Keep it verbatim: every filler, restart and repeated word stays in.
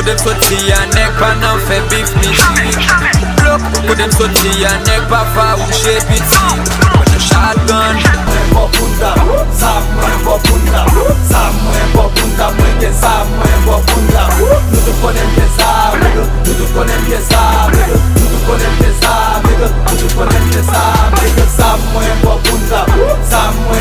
Kote m soti a, nèg pa nan fè bif ni chi. Blok, kote m soti a, nèg pa fawouche piti. Mwen nan shotgun. Mwen bò pou n tap, zam mwen bò pou n tap, zam mwen bò pou n tap, mwen gen zam mwen bò pou n tap. Nou tout konnen m gen zam, nigga. Nou tout konnen m gen zam, nigga. Nou tout konnen m gen zam, nigga. Nou tout konnen m gen zam, nigga. Zam mwen bò pou n tap, zam mwen